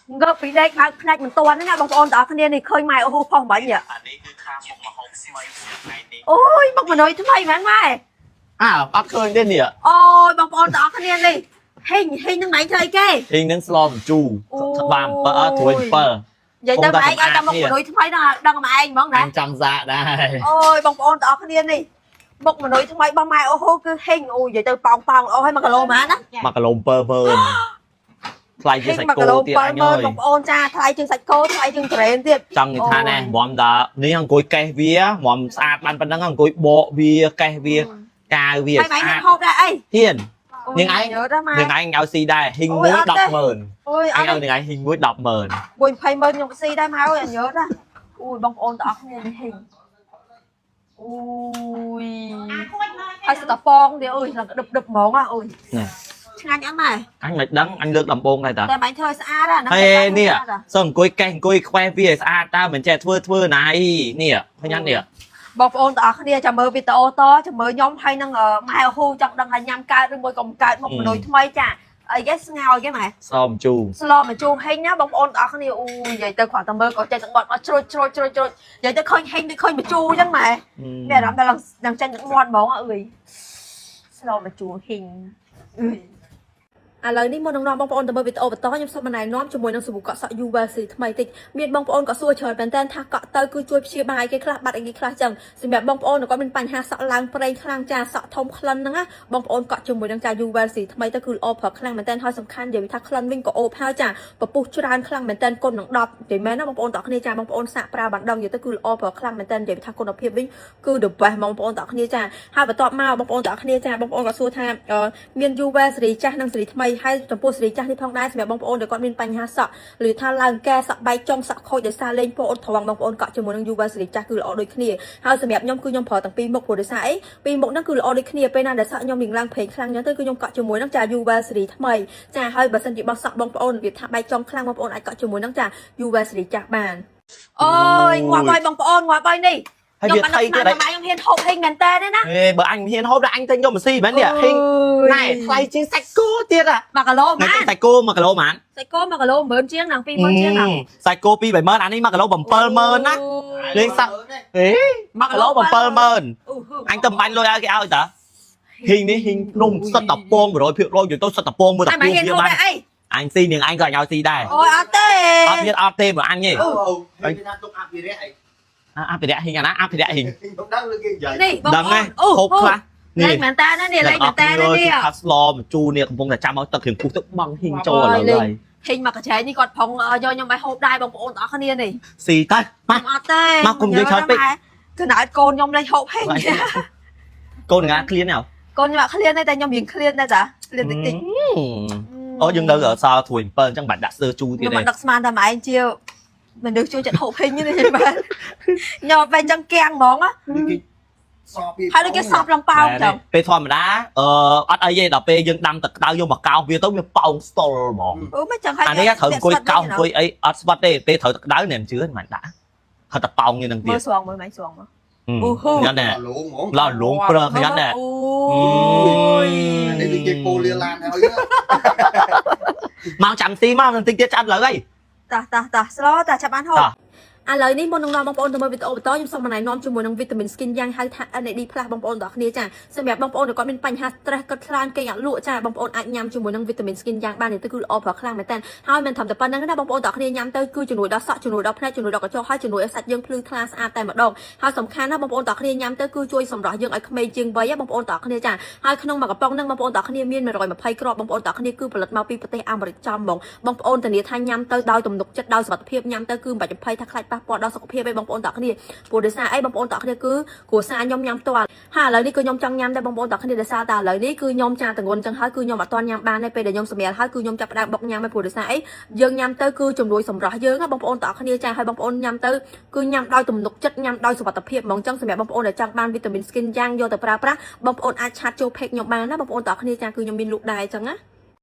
ងើបពីដេកបើកភ្នែកមិនទាន់ហ្នឹងណាបងប្អូនទាំងអស់គ្នានេះឃើញម៉ែអូហូផុសបាញ់នេះ អានេះគឺខាមុខមហូបថ្មីថ្ងៃនេះ អូយមុខមនុយថ្មីហ្មងម៉ែ អើអត់ឃើញទេនេះ អូយបងប្អូនទាំងអស់គ្នានេះហេងហេងនឹងម៉ែធ្វើអីគេ ហ៊ីងនឹងស្លម្ជូរក្បាល7អត់ត្រួយ7 និយាយទៅម៉ែឯងឲ្យតែមុខមនុយថ្មីហ្នឹងដឹងម៉ែឯងហ្មងណា អញចង់សាកដែរ អូយបងប្អូនទាំងអស់គ្នានេះមុខមនុយថ្មីរបស់ម៉ែអូហូគឺហេងអូយនិយាយទៅប៉ោងប៉ោងអូយ1គីឡូហ្មងណា 1គីឡូ70000ថ្លៃជា ហេង1 សាច់គោ គីឡូ ទៀតអញអើយ 70000បងប្អូនចាថ្លៃជាងសាច់គោថ្លៃជាងត្រេនទៀត ចង់និយាយថាណែហ្មមដល់នេះអង្គុយកេះវាហ្មមស្អាតបានប៉ុណ្ណឹងអង្គុយបកវាកេះវាកាវវា ហើយម៉ែ ស្អាត ហូបដែរអី ហ៊ាន នាងឯង ញើតម៉ែ នឹងឯងឲ្យស៊ីដែរហ៊ីងមួយ100,000 អូយអ អញ ត់ ឲ្យនឹងឯងហ៊ីងមួយ100,000 មួយ20ម៉ឺនខ្ញុំស៊ីដែរម៉ែអើយអញើតណាអូយបងប្អូនទាំងអស់គ្នានេះហេងអូយហើយស្តប៉ងទៀតអូយឡើងដឹបដឹបហ្មងអូយ ណែ ឆ្ងាញ់អត់ម៉ែ អញមិនដឹងអញលើកដំបងដែរតា តែបាញ់ធ្វើឲ្យស្អាតណា ហេនេះសឹងអង្គុយកេះអង្គុយខ្វេះវាឲ្យស្អាតតើមិនចេះធ្វើធ្វើណៃនេះឃើញអត់នេះ បងប្អូនទាំងអស់គ្នាចាំមើលវីដេអូតចាំមើលខ្ញុំហើយនឹងម៉ែអូហ៊ូចង់ដឹងថាញ៉ាំកើតឬមួយក៏មិនកើតមុខមនុយថ្មីចាអីគេស្ងោគេម៉ែ សមជូរ ស្លមកជូរហេងណាបងប្អូនទាំងអស់គ្នាអូយនិយាយទៅគ្រាន់តែមើលក៏ចេះទាំងបត់មកជ្រុចជ្រុចជ្រុចជ្រុចនិយាយទៅឃើញហេងដូចឃើញមកជូរអញ្ចឹងម៉ែ មានអារម្មណ៍ថាឡើងនឹងចាញ់ទឹកមាត់ហ្មងអើយស្លមកជួហ៊ីងអើយឥឡូវនេះមុននឹងនាំបងប្អូនទៅមើលវីដេអូបន្តខ្ញុំសូមណែនាំជាមួយនឹងសាប៊ូកក់សក់ UVC ថ្មីតិចមានបងប្អូនក៏សួរច្រើនមែនតើថាកក់ទៅគឺជួយព្យាបាលអីគេខ្លះបាត់អីគេខ្លះចឹងសម្រាប់បងប្អូនក៏មានបញ្ហាសក់ឡើងប្រេងខ្លាំងចាសក់ធំក្លិនហ្នឹងណាបងប្អូនកក់ជាមួយនឹងចា UVC ថ្មីទៅគឺល្អប្រខ្លាំងមែនតើហើយសំខាន់និយាយថាក្លិនវិញក៏អូបហើយចាពពុះច្រើនខ្លាំងមែនតើគុណនឹង10និយាយមែនណាបងប្អូនតោះគ្នាចាបងប្អូនសាកប្រើបានដឹងនិយាយទៅគឺល្អប្រខ្លាំងមែនតើនិយាយថាគុណភាពវិញគឺ the best បងប្អូនតោះគ្នាចាហើយបន្ទាប់មកបងប្អូនតោះគ្នាចាបងប្អូនក៏សួរថាមាន UV សេរីចាស់និងសេរីថ្មីហើយចំពោះសេរីចាស់នេះផងដែរសម្រាប់បងប្អូនដែលគាត់មានបញ្ហាសក់ឬថាឡើងកែសក់បែកចុងសក់ខូចដោយសារលេងពោអត់ត្រង់បងប្អូនកក់ជាមួយនឹង UV សេរីចាស់គឺល្អដូចគ្នាហើយសម្រាប់ខ្ញុំគឺខ្ញុំប្រើទាំងពីរមុខព្រោះដោយសារអីពីរមុខហ្នឹងគឺល្អដូចគ្នាពេលណាដែលសក់ខ្ញុំរៀងឡើងប្រេងខ្លាំងអញ្ចឹងទៅគឺខ្ញុំកក់ជាមួយនឹងចា UV សេរីថ្មីចាហើយបើសិនជាបោះសក់បងប្អូនវាថាបែកចុងខ្លាំងបងប្អូនអាចកក់ជាមួយនឹងចា UV សេរីចាស់បានអូយងាប់ហើយបងប្អូនងាប់ហើយនេះ ហើយ ខ្ញុំ វា បាន ថៃទៀត ស្មានតែខ្ញុំហ៊ានហូបហេងមែនតើទេណា ហេបើអញមិនហ៊ានហូបដល់អញទៅយកមកស៊ីមែននេះហ៊ីងណែថ្លៃជាងសាច់គោទៀតអា 1គីឡូ ណែ ម៉ាន សាច់គោ1គីឡូម៉ាន សាច់គោ1គីឡូ10000ជាងដល់20000ជាងដល់ សាច់គោ2 30000អានេះ1គីឡូ70000ណាលេងសាក់ហេ1គីឡូ70000អញទៅបាញ់លុយឲ្យគេឲ្យតាហ៊ីងនេះហ៊ីងនំសិតតពង100%យល់ទៅសិតតពងមើលត តែមកហ៊ាន ពងវាបាន ហូបដែរអី អញស៊ីនាងឯងក៏អញឲ្យស៊ីដែរ អូយអត់ទេ អត់មានអត់ទេបើអញទេ អូគេណាទុកអភិរក្សអី អភិរក្សហ៊ីងអាណាអភិរក្សហ៊ីង ខ្ញុំដឹងលើគេនិយាយ នេះបង ដឹងទេ ប្អូនអូ ហូបខ្លះ លេងមែនតើណានេះលេងមែនតើណានេះ ខាត់ស្លមជូរនេះកំពុងតែចាំឲ្យទឹកគ្រឿងពុះទៅបង់ហ៊ីងចូលឥឡូវហើយ ហេងមកកញ្ចែកនេះគាត់ផុងយកខ្ញុំឲ្យហូបដែរបងប្អូនទាំងអស់គ្នានេះ ស៊ីទៅមក អត់ទេ មកកុំនិយាយច្រើនពេក កណៅកូនខ្ញុំលេងហូបហេង កូនងាឃ្លានទេ កូនខ្ញុំអត់ឃ្លានទេតែខ្ញុំរៀងឃ្លានដែរតាឃ្លានតិចតិច អូយើងនៅសល់ត្រួយ7អញ្ចឹងបាច់ដាក់ស្ទើជូរទៀតទេ ខ្ញុំមិនដឹកស្មានតែម៉ែឯងជាមនុស្សចូលចិត្តហូបហេងនេះបាទខ្ញុំបែរចឹងកៀងហ្មង គេសពី ហើយដូចគេសប់ឡើងប៉ោងចឹង ពេលធម្មតាអឺអត់អីទេដល់ពេលយើងដាំទឹកក្តៅយកមកកោសវាទៅវាប៉ោងស្ទល់ហ្មង អូមិនចឹងហើយ អានេះត្រូវអង្គុយកោសអង្គុយអីអត់ស្វិតទេពេលត្រូវទឹកក្តៅនេះមិនជឿមិនដាក់ហត់តែប៉ោងនេះនឹងទៀត មើលស្រងមើលម៉ែស្រងមើល អូហូ ញ៉ាំណែ លងហ្មង ឡោលងព្រឹកញ៉ាំណែ អូយ នេះគេពូលាឡានហើយ មកចាំស៊ីមកបន្តិចទៀតឆ្អិតលើហើយ តោះតោះតោះស្លោតោះចាប់បានហូប តោះ ឥឡូវនេះមុននឹងនាំបងប្អូនទៅមើលវីដេអូបន្តខ្ញុំសូមណែនាំជាមួយនឹងវីតាមីន Skin យ៉ាងហៅថា NAD+ បងប្អូនទាំងអស់គ្នាចាសម្រាប់បងប្អូនដែលគាត់មានបញ្ហា stress គិតច្រើនគេងអត់លក់ចាបងប្អូនអាចញ៉ាំជាមួយនឹងវីតាមីន Skin យ៉ាងបាននេះទៅគឺល្អប្រខ្លាំងមែនតើហើយមិនត្រឹមតែប៉ុណ្្នឹងទេណាបងប្អូនទាំងអស់គ្នាញ៉ាំទៅគឺជំនួយដល់សក់ជំនួយដល់ភ្នែកជំនួយដល់កញ្ចក់ហើយជំនួយឲ្យសាច់យើងភ្លឺថ្លាស្អាតតែម្ដងហើយសំខាន់ណាបងប្អូនទាំងអស់គ្នាញ៉ាំទៅគឺជួយសម្រស់យើងឲ្យក្មេងជាងវ័យបងប្អូនទាំងអស់គ្នាចាហើយក្នុងមួយកំប៉ុងហ្នឹងបងប្អូនទាំងអស់គ្នាមាន120គ្រាប់បងប្អូនទាំងអស់គ្នាគឺផលិតមកពីប្រទេសអាមេរិកចំហ្មងបងប្អូនធានាថាញ៉ាំទៅដោយទំនុកចិត្តដោយសុវត្ថិភាពញ៉ាំទៅគឺមិនបាច់ភ័យថាខ្លាចប៉ះពាល់ដល់សុខភាពឯងបងប្អូនទាំងអស់គ្នាព្រោះដោយសារអីបងប្អូនទាំងអស់គ្នាគឺគ្រួសារខ្ញុំញ៉ាំផ្ទាល់ហើយឥឡូវនេះគឺខ្ញុំចង់ញ៉ាំដែរបងប្អូនទាំងអស់គ្នាដោយសារតែឥឡូវនេះគឺខ្ញុំចាតងន់ចឹងហើយគឺខ្ញុំអត់ទាន់ញ៉ាំបានទេពេលដែលខ្ញុំសម្រាលហើយគឺខ្ញុំចាប់ផ្ដើមបុកញ៉ាំហើយព្រោះដោយសារអីយើងញ៉ាំទៅគឺជំនួយសម្រស់យើងណាបងប្អូនទាំងអស់គ្នាចាហើយបងប្អូនញ៉ាំទៅគឺញ៉ាំដោយទំនុកចិត្តញ៉ាំដោយសុវត្ថិភាពហ្មងចឹងសម្រាប់បងប្អូនដែលចង់បានវីតាមីន Skin យ៉ាងយកទៅប្រើប្រាស់បងប្អូនអាចឆាតចូល page ខ្ញុំបានណាបងប្អូនទាំងអស់គ្នាចាគឺខ្ញុំមានលក់ដែរចឹងណា។